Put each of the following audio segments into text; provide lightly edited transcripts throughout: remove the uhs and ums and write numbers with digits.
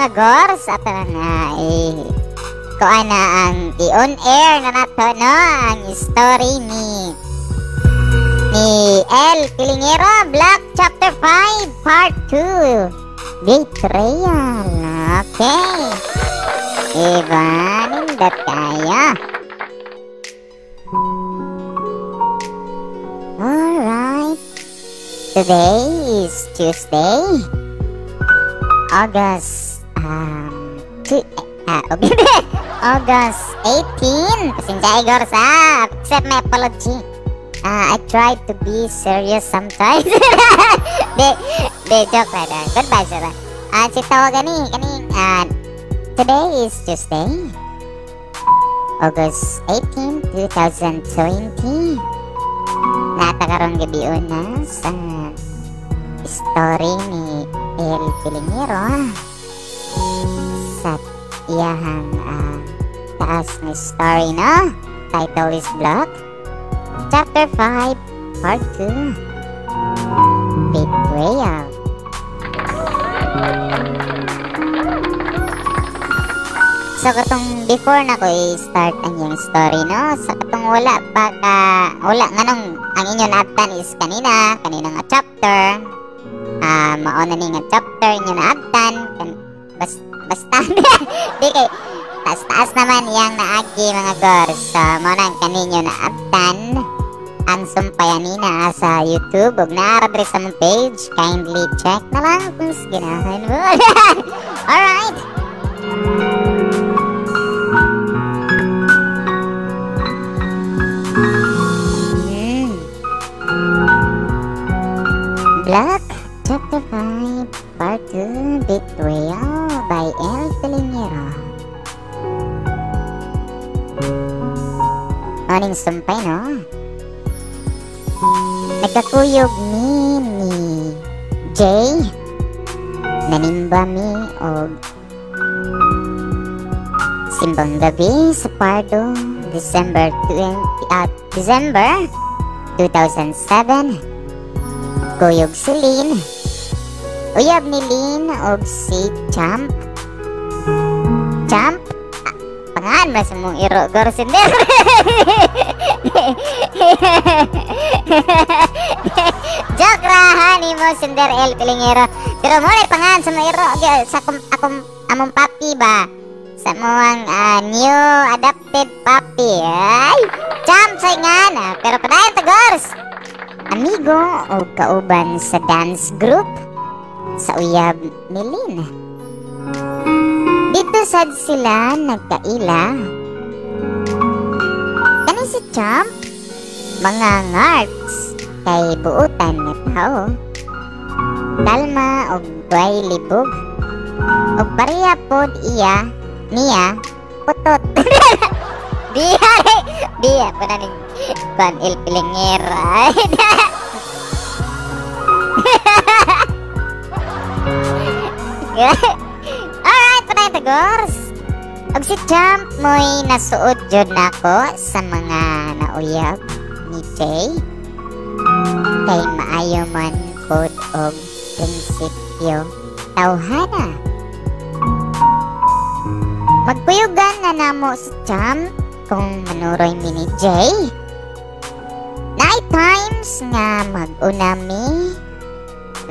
mga gors, ato na eh, kuan na ang i-on air na nato, no, ang story ni El Pilingero, Black Chapter 5, Part 2, Betrayal. Okay. Diba? Nindot kaya. Alright. Today is Tuesday, August August 18. Pasensya, Igor, sa accept my apology. I tried to be serious sometimes. De joke lang. Goodbye, sir. Si tawag gani, kaning today is Tuesday, August 18, 2020. Nata karong gabi una sa story ni El Pilingero sa iyahang taas na story, no? Title is Black Chapter 5, Part 2, Betrayal. So katong before na ko i-start ang iyang story, no? Sa katong wala pa ka, wala nganong ang inyo naabtan is kanina nga chapter. Mauna ni nga chapter inyo naabtan basta di kay taas-taas naman iyang naagi mga gors. So mao na ang kaninyo naabtan ang sumpayanina sa YouTube ug naa ra sa mong page. Kindly check na lang kung ganahan mo. Alright. Black Chapter 5, Part 2, Betrayal by El Pilingero. Morning sumpay, no? Nagkakuyog ni Jay, nanimba mi og simbang gabi sa Pardo, December 2007. Kuyog si Lynn, uyab ni Lynn og si Champ. Champ? Pangalan ba sa mong iro gorsinder? Joke ra ni mo Sinder El Pilingero. Pero mo na pangalan sa mong iro sa akong among papi ba? Sa mong new adopted papi. Ay, Champ sa nga. Pero padayon ta gors. Amigo o kauban sa dance group sa uyab ni Lynn. Dito sad sila nagkaila. Kani si Champ, mga ngarts kay buutan nga tao. Kalma og duay libog. Og pareha pod iya niya putot. Biya biya pa na ning Pan El Pilingero. Alright, patay tagors. Og si Champ mo'y nasuod jud nako sa mga nauyab ni Jay. Kay maayo man pod og prinsipyo tawhana. Magkuyugan na namo si Champ kung manuroy mi ni Jay. Night times nga mag-una mi,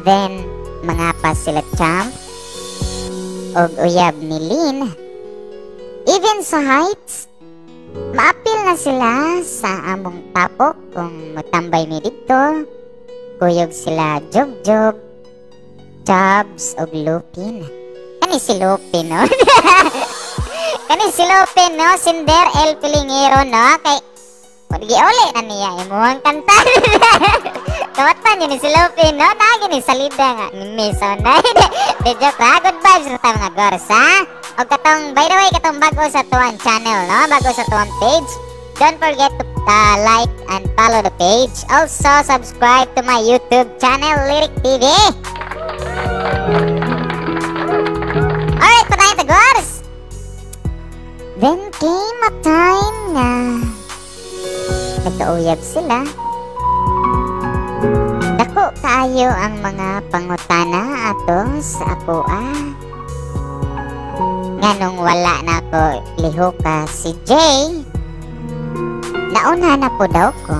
then mga pa sila Champ og uyab ni Lynn. Even sa heights, maapil na sila sa among tapok kung mutambay mi didto. Kuyog sila jog-jog, Chubs og Lupin. Kani si Lupin, no? Kani si Lupin, no? Sinder El Pilingero, no? Kay giuli na niya imuhang kanta. Kawatan yun ni si Lupin, no? Nagi ni salida nga ni Mason. De joke ha? Good vibes na tayo mga gors, ha? O katong, by the way, katong bago sa tuwang channel, no? Bago sa tuwang page. Don't forget to like and follow the page. Also, subscribe to my YouTube channel, Lyric TV. Alright, patayin ta, gors! Then came a time na nagkauyab sila. Dako kaayo ang mga pangutana ato sa akoa. Nganong wala na ko lihoka si Jay, nauna na po daw ko.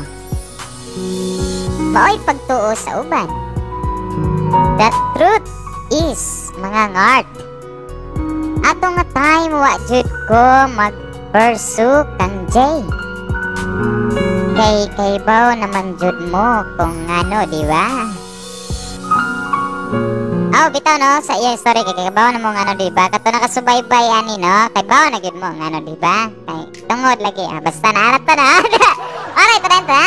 Maoy pagtuo sa uban. The truth is, mga ngart, ato nga time wa jud ko mag-pursue kang Jay. Kay kaybaw naman jud mo kung ano, di ba? Oh, bitaw no, sa iya story kay kaybaw na mo ngano, di ba? Kato nakasubaybay ani no, kaybaw na gyud mo ngano, di ba? Kay tungod lagi ah, basta na ta na. Alright, padayon ta.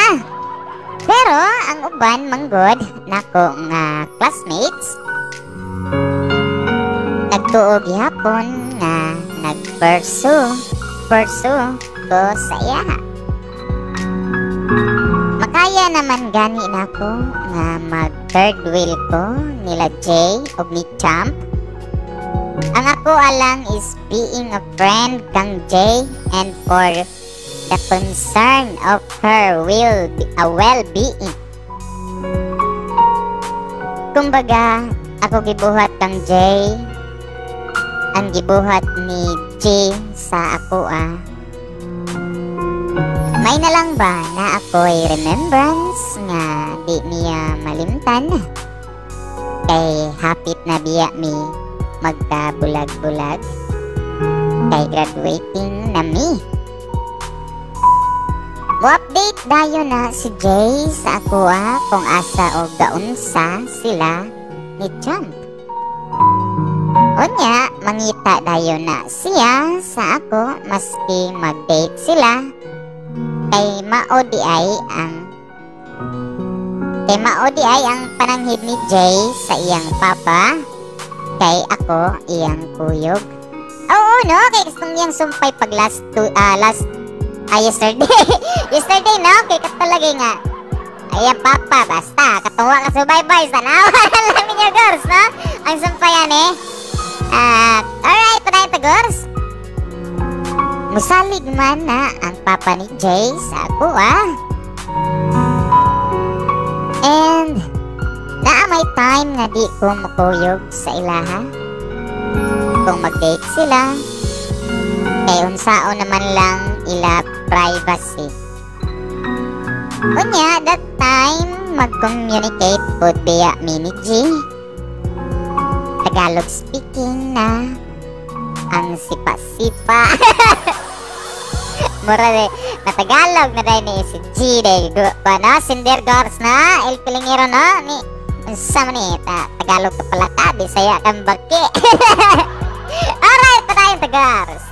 Pero ang uban manggod nako nga classmates nagtuo gihapon nga nag-pursue pursue ko sa iya. Makaya naman gani nako nga mag third wheel ko nila Jay ug ni Champ. Ang ako alang is being a friend kang Jay and for the concern of her will a well-being. Kumbaga, ako gibuhat kang Jay, ang gibuhat ni G sa ako ah. May na lang ba na ako'y remembrance nga di niya malimtan? Kay hapit na biya mi magkabulag-bulag. Kay graduating na mi. Mo-update dayon na si Jay sa ako ah, kung asa o gaunsa sila ni Champ. Unya, mangita dayon na siya sa ako maski mag-date sila. Kay mao di ay ang pananghid ni Jay sa iyang papa, kay ako iyang kuyog. Oo no, kay gustong niyang sumpay pag last two, last yesterday. Yesterday no, kay katulagay nga ayan papa, basta katuwa ka subaybay sa nawa lang ninyo girls no. Ang sumpayan eh. Alright, padayon ta girls. Musalig man na ang papa ni Jay sa ako ah. And naa may time nga di ko mukuyog sa ilaha kung mag-date sila, kay unsaon naman lang ila privacy. Unya, that time mag-communicate pod biya mi ni G. Tagalog speaking na ang sipa-sipa. Mura de, na Tagalog na dahil ni si G de, ano, Sinder Gors na, El Pilingero no, ni, unsa man ni, Tagalog ka pala ka, Bisaya kang baki. Alright, padayon ta girls.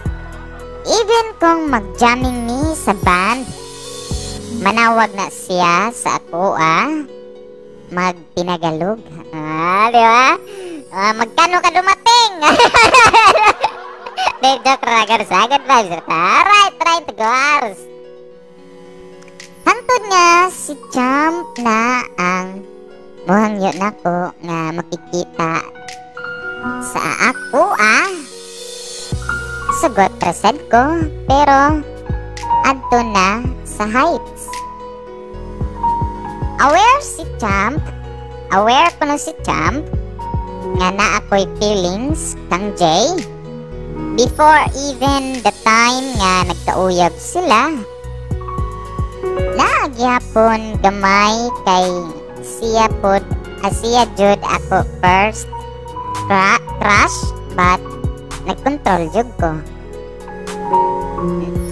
Even kung mag-jamming mi sa band, manawag na siya sa ako ah, magpinagalog. Ah, di ba? Ah, magkano ka dumating? Di, joke ra, girls, ah. Good vibes. Alright, try to girls. Hangtod nga si Champ na ang muhangyo nako nga makikita sa ako ah. Sugot present ko, pero adto na sa Heights. Aware si Champ, aware ko no si Champ nga na ako'y feelings kang Jay before even the time nga nagkauyab sila. Nagyapon gamay kay siya pod, siya jud ako first crush, but nagkontrol jud ko.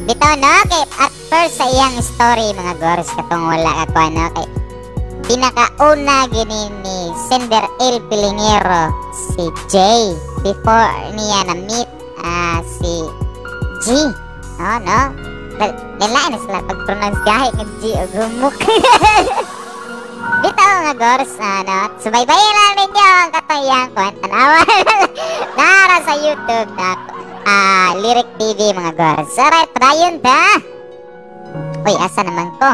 Bitaw no, kay at first sa iyang story mga gors katong wala ka ko ano, kay pinakauna gini ni Sender El Pilingero si Jay before niya na meet si G. No, no. Lain na sila pag-pronounce gahi ng G o gumuk. Bitaw nga gors, ano, subaybayin lang ninyo ang katong iyang kuwan, tanawa. Nara sa YouTube na Lyric TV mga gors. Alright, padayon ta. Uy, asa naman ko?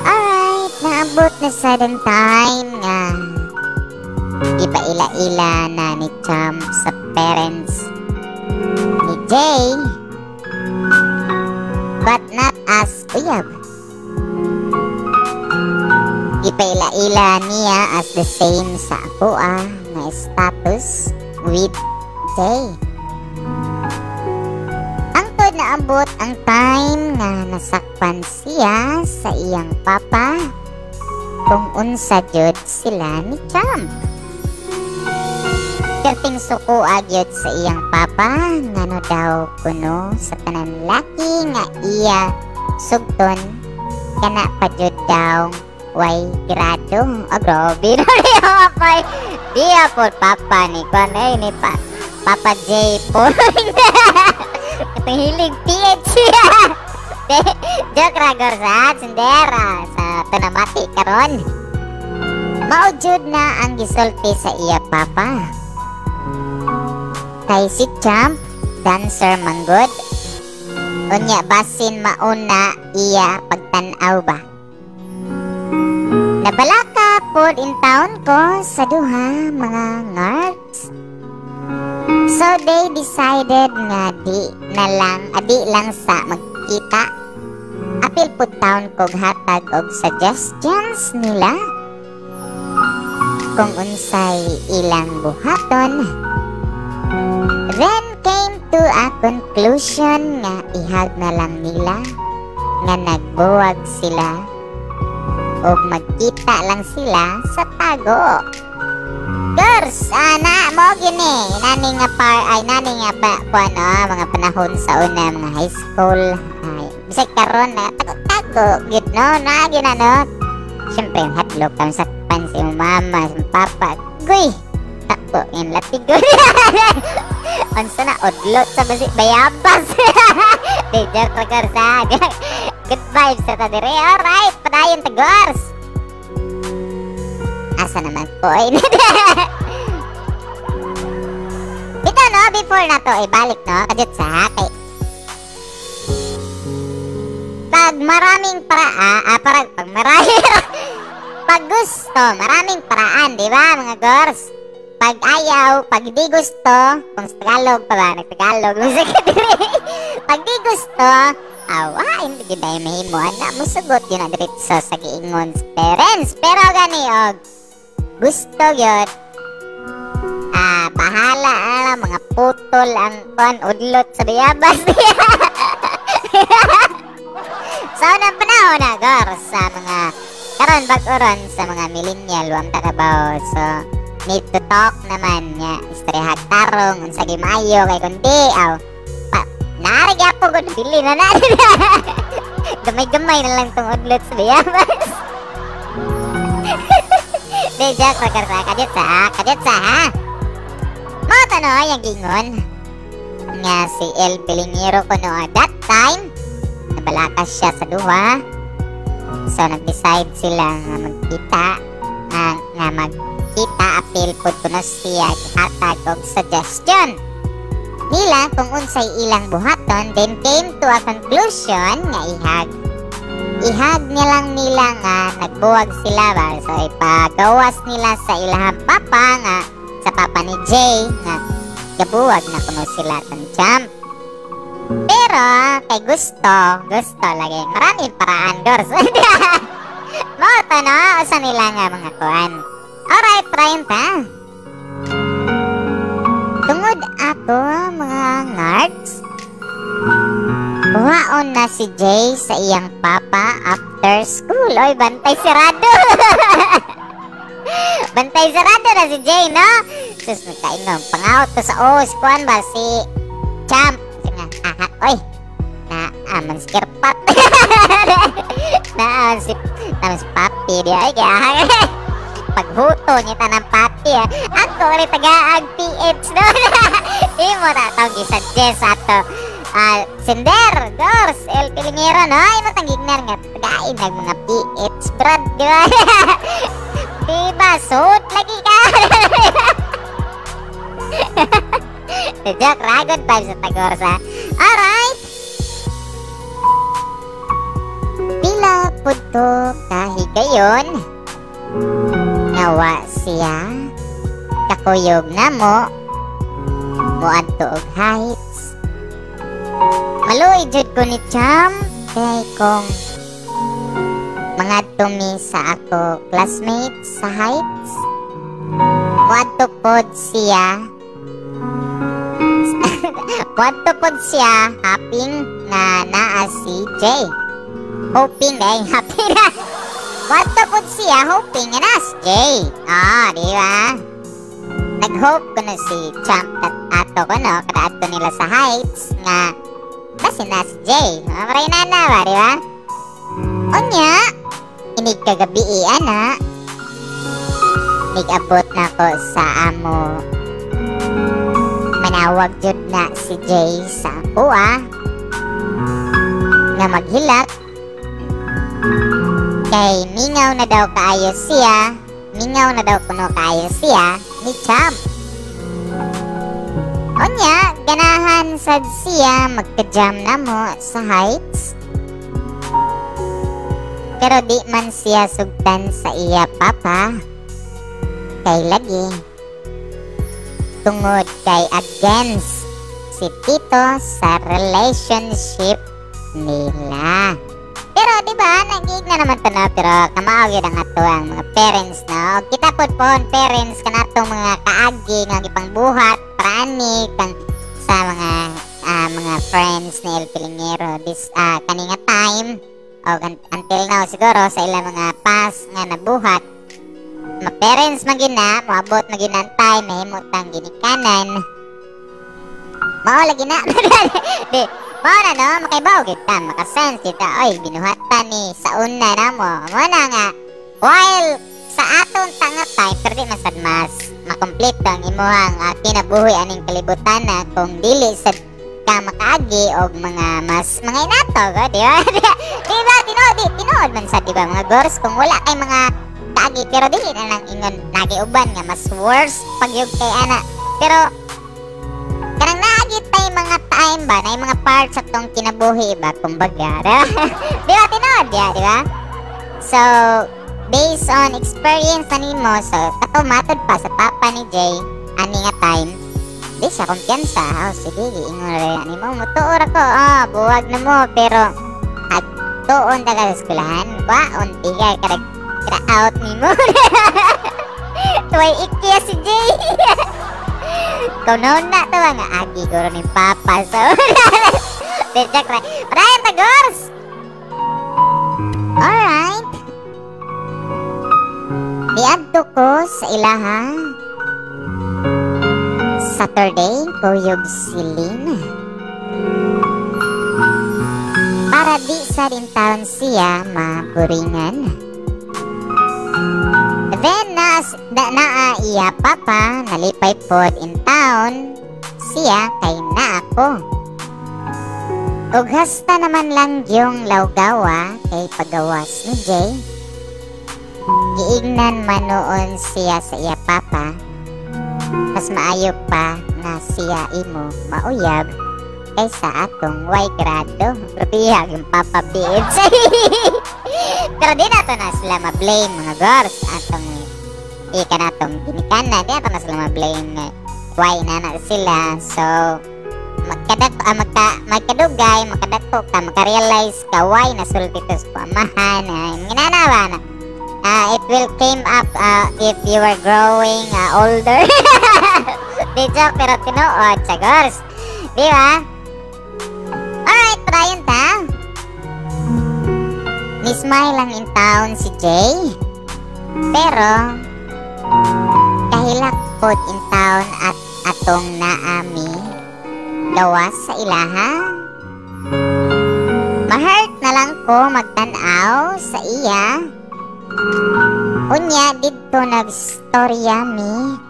Alright, naabot na sudden time nga ipaila-ila na ni Champ sa parents ni Jay, but not as uyab. Ipaila-ila niya as the same sa ako ah, nga status with Jay. Hangtod naabot ang time nga nasakpan siya sa iyang papa kung unsa jud sila ni Champ. Perting suko gyud sa iyang papa, ngano daw kuno sa tanan laki nga iya sugton, kana pa jud daw way grado. Ah, grabe na niya pa. Diya po papa ni kwan eh, ni pa Papa J po. Katong hilig PH. Joke ra, gors ha, sundera sa tunamati karon. Mao jud na ang gisulti sa iya papa. Kay si Champ, dancer manggod. Unya basin mauna iya pagtan-aw ba. Nabalaka pod in town ko sa duha, mga ngards. So they decided nga di na lang, adi lang sa magkita. Apil pud taon kog hatag og suggestions nila kung unsay ilang buhaton. Then came to a conclusion nga ihag na lang nila nga nagbuwag sila o magkita lang sila sa tago. Girls, ana mo gini, nani nga par ay nani nga pa kuan no, mga panahon sa una, mga high school. Ay, bisag karon na tago-tago gid no, na gyud na no. Syempre, hadlok kang sakpan si imong mama, si papa. Guy, takbo in latigo. Unsa na udlot sa basi bayabas. Di joke ra, girls ha. Good vibes sa ta dire. Alright, padayon ta, girls. Asa naman po ay. Ito no, before na to ibalik no, kadyot sa kay pag maraming paraa, ah, parang pag marami, pag gusto, maraming paraan, di ba, mga girls? Pag ayaw, pag di gusto, kung sa Tagalog pa ba, nagtagalog, pag di gusto, awa, hindi gid ay mahimo, ana, musugot yun na diretso sa giingon sa parents. Pero gani, og gusto yun, ah, bahala, ah, mga putol ang kuan udlot sa bayabas. Sa unang panahon na, girls, sa mga karon bag-o ron sa mga millennial, wam ta kabaw. So, need to talk naman nga istoryahag tarong unsa gyud maayo, kay kundi aw pa, naari gyapon ko bili na na. Gamay-gamay na lang tong udlot sa bayabas. Di joke ra sa kadyot sa ha. Mao to no yang gingon nga si El Pilingero kuno that time nabalakas siya sa duha. So nag-decide sila nga magkita nga magkita, apil pud kuno siya hatag og suggestion nila kung unsay ilang buhaton. Then came to a conclusion nga ihag ihag nilang nila nga nagbuwag sila ba. So ipagawas nila sa ilahang papa, nga sa papa ni Jay, nga gabuwag na kuno sila tong Champ. Pero kay gusto gusto lagi, maraming paraan, girls. Mo to no usa nila nga mga kuan. Alright, try ta. Tungod ato, mga ngards, kuhaon na si Jay sa iyang papa after school. Oy, bantay sirado. Bantay sirado na si Jay, no? Sus, nagkainom. Pangawat ko sa os. Kuan ba si Champ? Sige nga, ahak, oy. Na, aman si Kerpat. Na, si Papi. Di ay, kaya paghuto niya tanang papi ah. Ako rin taga-ag PH no. Imo na tawag i-suggest ato. Ah, Sender, Dors, El Pilingero no. Imo tang gignan nga tagain nag mga PH brad, di ba? Di ba suit lagi ka? Joke ra, good vibes sa tagor sa. Alright. Pila pud to kahigayon ngawa siya kakuyog na mo muadto og Heights. Maluoy jud ko ni Champ kay kung mangadto mi sa ako classmates sa Heights, muadto pod siya. Moadto pod siya hoping nga naa si Jay. Hoping ay happy na. Moadto pod siya hoping nga naa si Jay. Ah, di ba? Nag-hope ko na si Champ at ato ko no, kada adto nila sa Heights nga basi na si Jay. Maray na na ba, di ba? Unya, inig kagabi ana, nigabot na ko sa amo. Manawag jud na si Jay sa akoa nga maghilak kay mingaw na daw kaayo siya, mingaw na daw kuno kaayo siya ni Champ. Unya, ganahan sad siya magka-jam na mo sa Heights. Pero di man siya sugtan sa iya papa. Kay lagi tungod kay against si Tito sa relationship nila. Pero di ba, nagig na naman to no, pero kamao gyud ang ato ang mga parents no. Kita pod pon parents kanatong mga kaagi nga gipangbuhat praani kang sa mga mga friends ni El Pilingero this kani nga time o until now siguro sa ilang mga past nga nabuhat. Ma parents man gyud na, moabot man gyud na ang time, mahimo tang ginikanan. Mao lagi na. Di, mao na no, makaibaw gyud ta, makasense gyud ta, oy, binuhatan ni sa una na mo. Mao na nga, while sa atong tanga time, pero di man sad mas makompleto ang imuhang kinabuhi aning kalibutan na kung dili sad ka makaagi og mga mas mga inatog, oh, di ba? Di ba, tinuod, di, tinuod man sad, di ba, mga gors, kung wala kay mga kaagi, pero dili na lang ingon lagi uban nga mas worse pagyug kay ana. Pero kanang naagi tay mga time ba, na mga parts sa tong kinabuhi ba, kumbaga, di ba? Di ba, tinuod, di ba, di ba? So, based on experience na nimo, so, kato matod pa sa papa ni Jay, ani nga time, di siya kumpiyansa. Oh, sige, giingon rin ani mo, mutuor ako, oh, buwag na mo, pero, at tuon ta ka sa eskwelahan, baon, tiga, kada, kada out ni mo. Tuway ikya si Jay. Kung noon na to, nga agi guro ni Papa. So, di, joke lang. Brian Tagors! Alright. Niadto ko sa ilaha. Saturday, kuyog si Lynn. Para di sa rin taon siya maburingan. Then, naa iya papa, nalipay pod in town, siya kay naa ko. Ug hasta naman lang yung lawgawa kay pagawas ni Jay. Giingnan man noon siya sa iya papa. Mas maayo pa nga siya imo mauyab kaysa atong way grado. Biyag yung papa bitch. Pero di na to na sila ma-blame mga girls. Atong ika na atong ginikanan. Di na to na sila ma-blame nga why na na sila. So, magkadugay, makadako ka, makarealize ka why nasulti to sa pamahan. Ay, ginanawa na. It will came up if you were growing older. Di joke, pero tinuod, sagors. Di ba? Alright, padayon ta. Ni-smile lang in town si Jay. Pero, kahilak pod in town at atong naami gawas sa ilaha. Ma-hurt na lang ko magtan-aw sa iya. Unya didto nagstorya mi.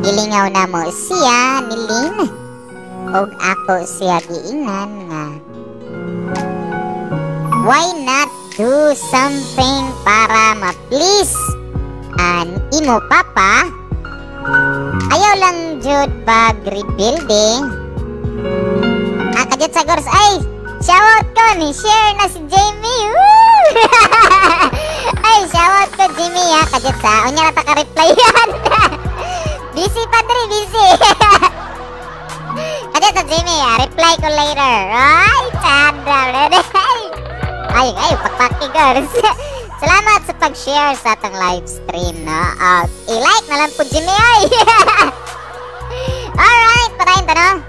Gilingaw na mo siya ni Lynn. Og ako siya giingnan nga why not do something para ma-please an imo papa? Ayaw lang jud bag rebuilding. Ah, kadyot sa gors. Ay, shout ko ni share na si Jamie. Woo! Ay, shout ko Jimmy ha, kadyot sa. Unya na ta ka-reply yan. Busy pa diri, busy. Kadyot sa Jimmy ha, reply ko later. Ay, chandra. Ay, ay, pakpaki girls. Salamat sa pag-share sa atong live stream, no? I-like na lang po, Jimmy, ay! Alright, patayin ta, no?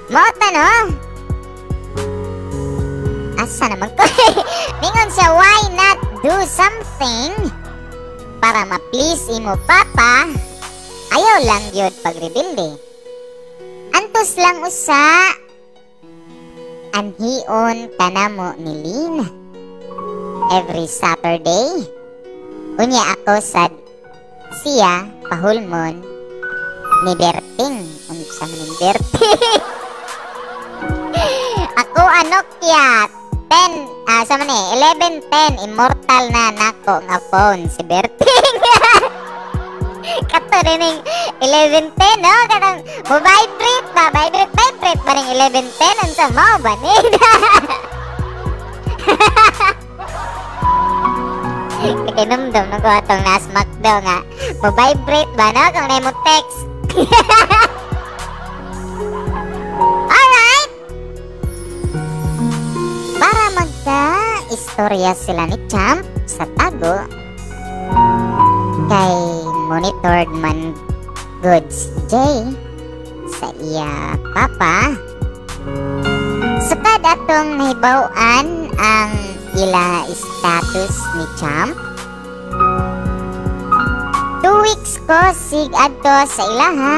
Mao ta, no? Asa naman ko? Ningon siya, "Why not do something para ma-please imo papa? Ayaw lang yun pagrebelde. Antos lang usa, anhion kanamo ni Lynn every Saturday. Unya ako sad siya pahulmon ni Berting." Unsa man ni Berting? Ako ang Nokia 10, sa man eh, 1110 immortal na nako nga phone si Berting. Kato rin yung 1110, no? Kanang mo vibrate ba? Vibrate, vibrate ba ning 1110? Unsa mo ba ni? Kakinumdum no ko atong nas McDo nga mo vibrate ba, no? Kung na mo text. Alright! Para magka istorya sila ni Champ sa tago kay monitored man goods Jay sa iya papa. Sukad atong nahibaw-an ang ila status ni Champ, 2 weeks ko sig adto sa ilaha.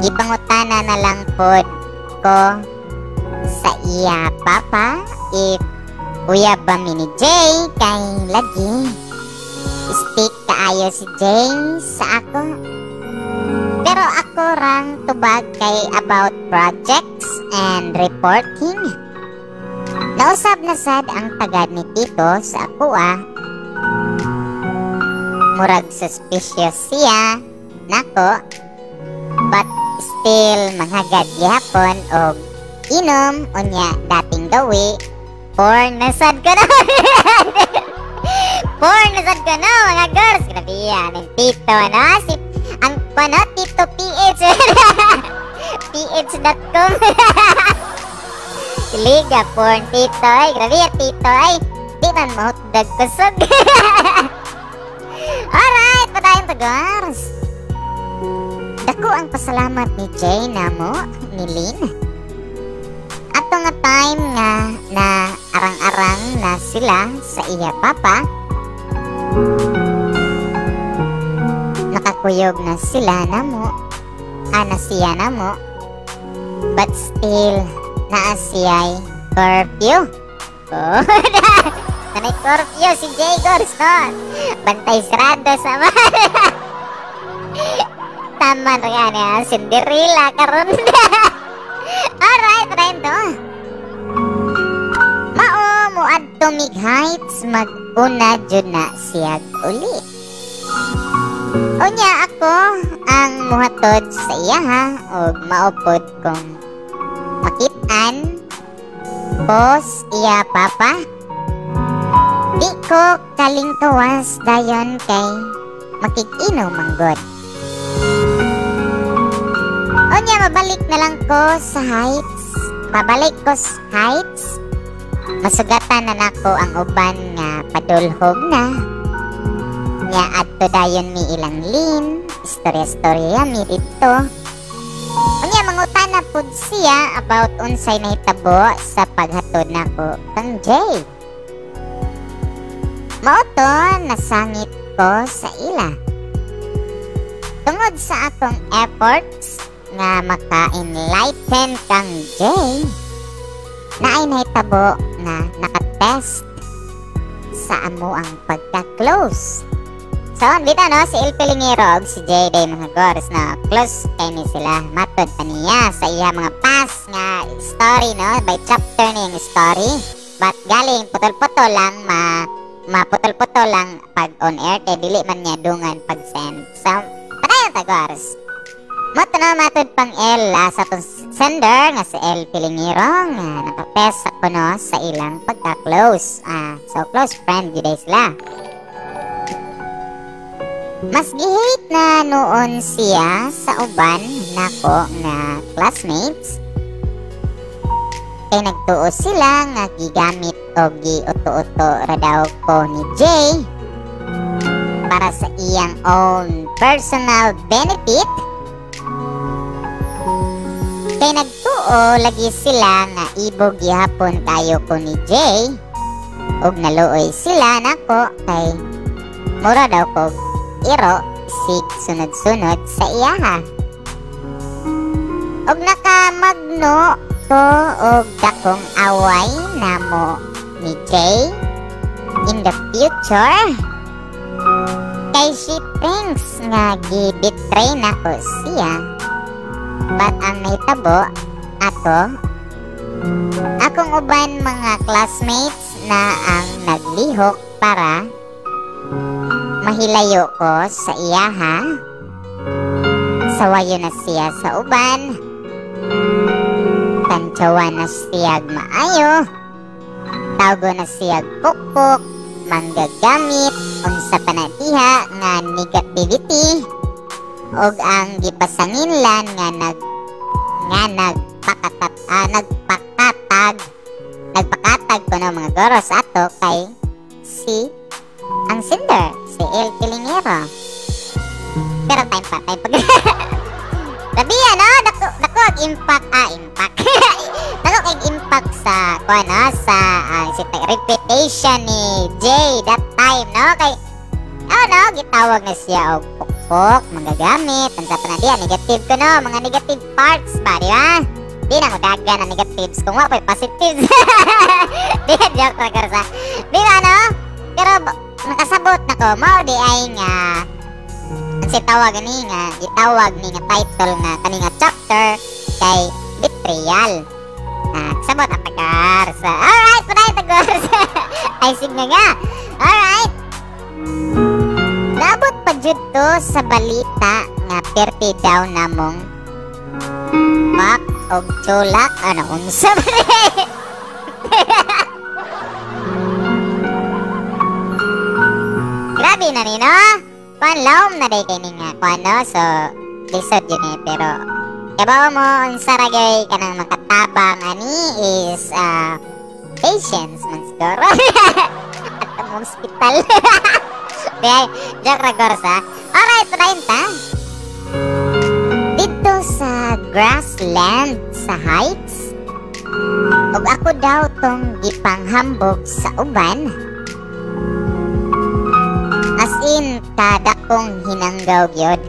Gipangutana na lang pod ko sa iya papa if uyab ba mi ni Jay kay lagi stick kaayo si Jay sa ako. Pero ako rang tubag kay about projects and reporting. Nausab na sad ang tagad ni Tito sa ako ah. Murag suspicious siya nako, but still manghagad gihapon og inom. Unya dating gawi, porn na sad ko na. Porn na sad ko no, mga girls. Grabe yan ang tito, no? Si ang ano, Tito PH ph.com. Liga porn tito ay. Grabe yan, tito ay. Di man mahutdag kusog. Alright, padayon to, girls. Dako ang pasalamat ni Jay namo ni Lynn. Ato nga time nga na arang-arang na sila sa iya papa, nakakuyog na sila namo, ana siya namo, but still naa siya'y curfew. Oh, nanay curfew si Jay, girls, no? Bantay sarado sa man. Tama na nga niya, Cinderella karon. Alright, padayon to. Mao muadto mig Heights, mag-una jud na siya uli. Unya ako ang muhatod sa iya ha og maupod kong makit-an boss iya papa. Di ko kalingkawas dayon kay makig-inom manggod. Unya mabalik na lang ko sa Heights. Mabalik ko sa Heights. Masugatan na nako ang uban nga padulhog na. Nya adto dayon mi ilang Lin, istorya-istorya mi didto. Unya mangutana pud siya about unsay nahitabo sa paghatod nako kang Jay. Mao to nasangit ko sa ila. Tungod sa akong efforts nga maka-enlighten kang Jay, naay nahitabo nga nakatest sa amo ang pagka-close. So, dito no, si El Pilingero ug si Jay Day, mga gors, no, close kay ni sila. Matod pa niya sa iya mga past nga story, no, by chapter ni yung story. But galing, putol-putol lang, maputol-putol lang pag on air, kay dili man niya dungan pag send. So, padayon ta, gors. Mo to no, matod pang El sa tong sender nga si El Pilingero nga nakatest sa kuno sa ilang pagka-close. So close friend gyud sila. Mas gihate na noon siya sa uban nako nga classmates. Kay nagtuo sila nga gigamit o giuto-uto ra daw ko ni Jay para sa iyang own personal benefit. Kay nagtuo lagi sila nga ibog gihapon kayo ko ni Jay ug naluoy sila nako kay mura daw kog iro sig sunod-sunod sa iyaha. Og nakamagno ko og dakong away namo ni Jay in the future kay she thinks nga gi-betray nako siya. But ang nahitabo ato, akong uban mga classmates na ang naglihok para mahilayo ko sa iyaha. Sawayo na siya sa uban, tantsawan na siyag maayo, tawgo na siyag pukpok, manggagamit, unsa pa na diha nga negativity, og ang gipasanginlan nga nag nga nagpakatat ah, nagpakatag nagpakatag kuno mga goros ato kay si ang sender, si El Pilingero. Pero time pa. Labi ano, dako dako ang impact impact. Dako kay impact sa kuan no, sa si reputation ni Jay that time, no, kay oh no, gitawag na siya og pukpok, manggagamit, unsa pa na diya, negative ko no, mga negative parts ba, di ba? Di na mo dagan ang negatives kung wa pa'y positives. Di, joke ra sa. Di ba no? Pero nakasabot na ko, mao di ay nga ang si tawag ni nga gitawag ni nga title nga kani nga chapter kay betrayal. Ah, sabot ang tagar sa. Alright, padayon tagors. Ay sige nga. Alright. Naabot pa jud to sa balita nga perti daw namong mak og chulak ano unsa ba ni? Grabe na ni no. Kuan lawom na day kay ni nga kuan no. So lisod yun eh, pero kabaw mo unsa ra gyud kanang makatabang ani is patience man siguro. At ang hospital. Di, joke ra gorsa. Alright, padayon ta. Dito sa grassland sa Heights, ug ako daw tong gipanghambog sa uban. As in, kadakong hinanggaw gyud.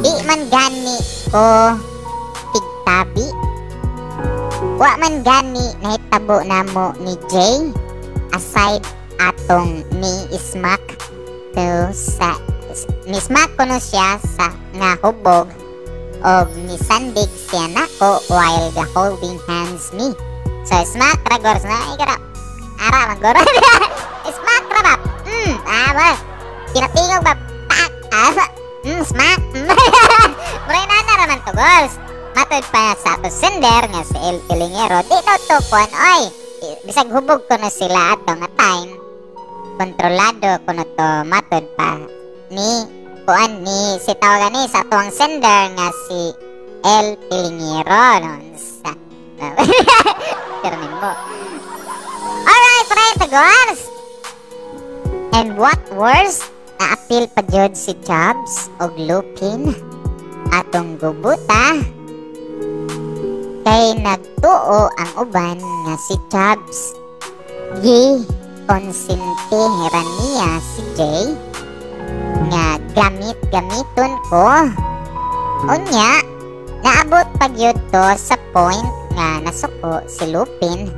Di man gani ko tigtabi. Wa man gani nahitabo namo ni Jay aside atong ni ismak to sa ni smack kuno siya sa nga hubog og nisandig siya nako while the holding hands me. So smack ra gors na ikara. Ara man goro. Smack ra ba? Ba. Kinatingog ba? Pak. Ah, smack. Muray na na raman to gors. Matod pa sa ato sender nga si El Pilingero, di daw to kuan oy. Bisag hubog ko na sila ato nga time. Kontrolado ko na to matod pa ni kuan ni si tawagan ni sa atuang sender nga si El Pilingero no sa pero nimo. Alright, right, guys. And what worse, naapil pa jud si Chubbs og Lupin atong gubuta kay nagtuo ang uban nga si Chubbs gi konsente ra niya si Jay nga gamit-gamiton ko. Unya, naabot pa gyud to sa point nga nasuko si Lupin.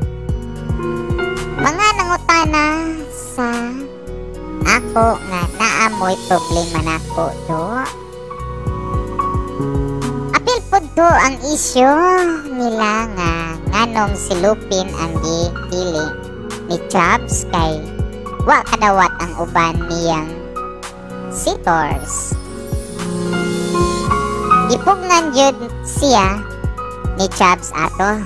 Mga nangutana sa ako nga naamoy problema nako do. Apil pud to ang isyu nila nga nganong si Lupin ang gipili ni Chubbs kay wa kadawat ang uban niyang sitors. Gipugnan jud siya ni Chubbs ato.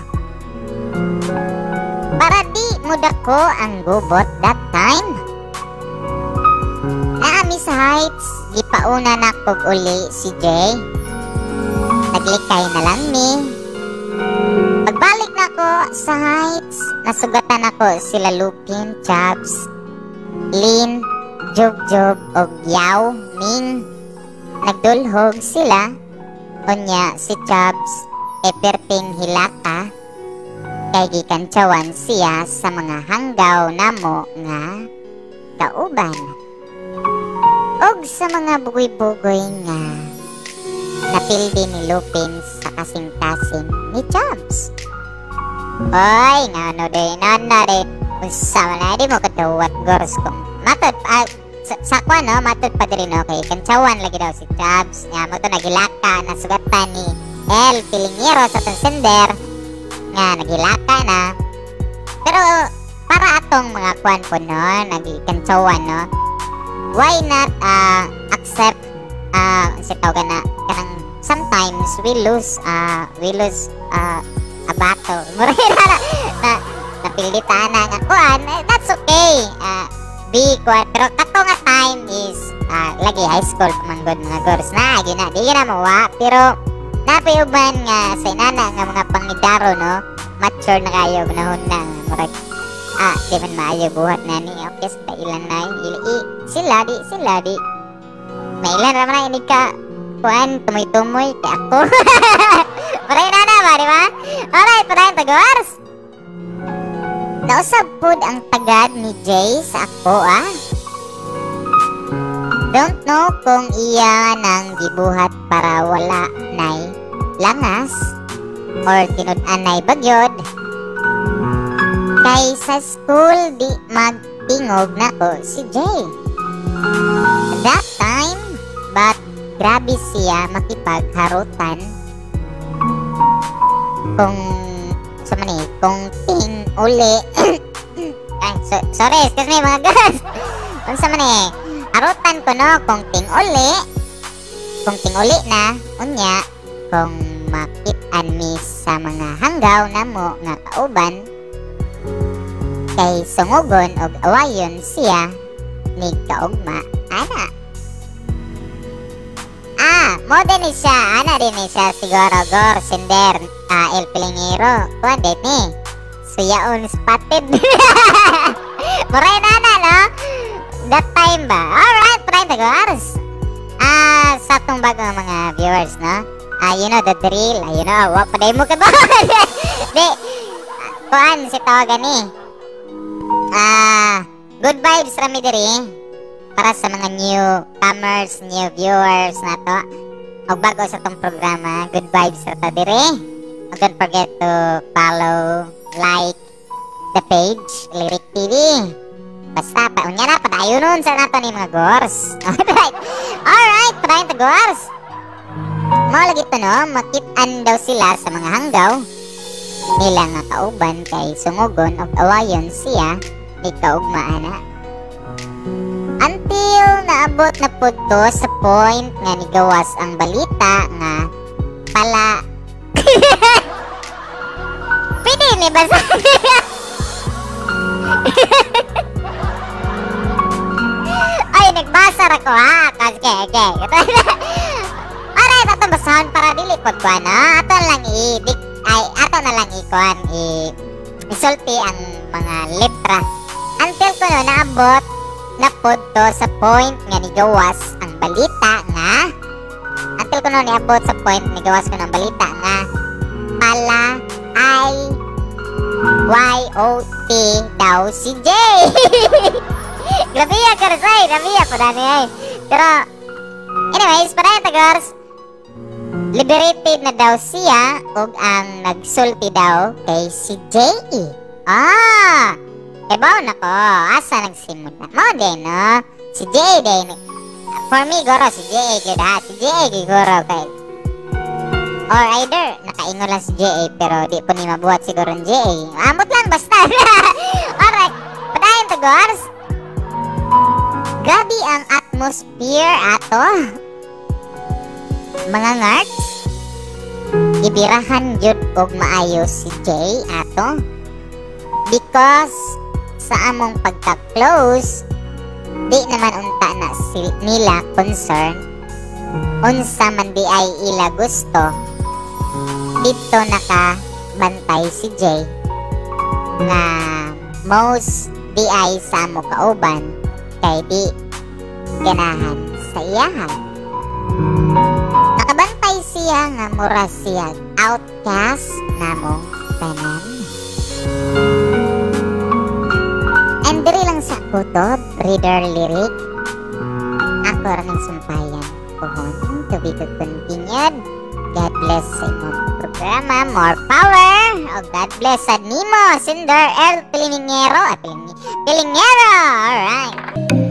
Para di mudako ang gubot that time. Naami sa Heights, gipauna na kog uli si Jay. Naglikay na lang mi. Pagbalik na ko sa Heights, nasugatan ako sila Lupin, Chubbs, Lin, Jub-Jub, og Yao, Ming. Nagdulhog sila. Unya si Chubbs, Kay perting hilaka kay gikantsawan siya sa mga hanggaw namo nga kauban og sa mga bugoy-bugoy nga napildi ni Lupin sa kasing-kasing ni Chubbs. Oy, ngano day, nana day. Unsa man na, di mo kadawat, gors, kung matod, ah, sa kwa, no, matod pa diri, no, kay kantsawan lagi daw si Chubbs. Nga mo to nagilaka, nasugatan ni El Pilingero sa atong sender, nga nagilaka na. Pero, para atong mga kwan po, no, nagikantsawan, no, why not accept, sa tawag na, kanang sometimes we lose a battle. Mura na napilitan na nga kuan, eh, that's okay. Be kuan, pero kato nga time is lagi high school pa man gud, mga girls, na gina di gina mawa, pero napay uban nga sa inana nga mga pangidaro, no, mature na kayo gunahon na murag di man maayo buhat na ni, okay sa ilan na ili, i, sila di mailan ra man na ini ka kuan, tumoy-tumoy kay ako. Paray na na ba, di ba? Alright, padayon ta, gors. Nausab pud ang tagad ni Jay sa ako, ah. Don't know kung iya nang gibuhat para wala nay langas or tinud-anay bagyod. Kay sa school di magtingog nako si Jay that time, but grabe siya makipagharutan kung sa mani kung ting uli. Ay, so, sorry, excuse me, mga guys. Unsa man eh, harutan ko, no, kung ting uli na unya, kung makit-an mi sa mga hanggaw namo nga kauban, kay sungugon og awayon siya ni kaugma ana. Ah, mo din ni siya, ana din ni siya siguro, gor sender El Pilingero. Kuan din ni. Suyaon spotted. Muray na na, no? That time ba? Alright, try the gors. Ah, sa atong bagong mga viewers, no? Ah, you know the drill. Ah, wa pa mo ka ba? Di, kuan si tawagan ni. Ah, good vibes rami diri para sa mga newcomers, new viewers na to. Og bago sa tong programa, good vibes ra ta diri. Og don't forget to follow, like the page, Lyric TV. Basta, pa, unya na, padayon sa nato ni mga gors. Alright, alright, padayon ta, gors. Mao lagi to, no, makit-an daw sila sa mga hanggaw nila nga kauban kay sungugon og awayon siya ni kaugma ana. Until naabot na pud to sa point nga nigawas ang balita nga pala. Pwede ni ba sa. Ay, nagbasa ra ko ha. Okay. Alright, atong basahon para dili pod ko ano. Ato lang i dik ay ato na lang i kuan i isulti ang mga letra. Until ko no naabot na pod to sa point nga nigawas ang balita nga until ko no niabot sa point nigawas ko ng balita nga pala I Y O T daw si J. Grabe ya, girls, ay. Grabe ya po dani ay. Pero, anyways, padayon ta, girls. Liberated na daw siya ug ang nagsulti daw kay si J.E. Ah! Ebaw na ko. Asa nagsimula? Mo din, no? Si J.E. din. For me, goro, si J.E. gyud ha. Si J.E. giguro kay. Or either, nakaingon lang si J.A. pero di po ni mabuhat siguro ng J.A. Amot lang, basta. Alright. Padayon to, girls. Grabe ang atmosphere ato. Mga ngarts, gibirahan jud og maayo si Jay ato. Because sa among pagka-close, di naman unta na si nila concern unsa man di ay ila gusto. Dito nakabantay si Jay nga most di ay sa amo kauban kay di ganahan sa iyahan. Nakabantay siya nga mura siya out podcast namong tanan. And diri lang sa Kutob, Reader Lyric. Ako ra ning sumpayan pohon, to be continued. God bless sa imong programa. More power. Oh, God bless sa nimo, Sender El Pilingero. Ah, Pilingero. Alright.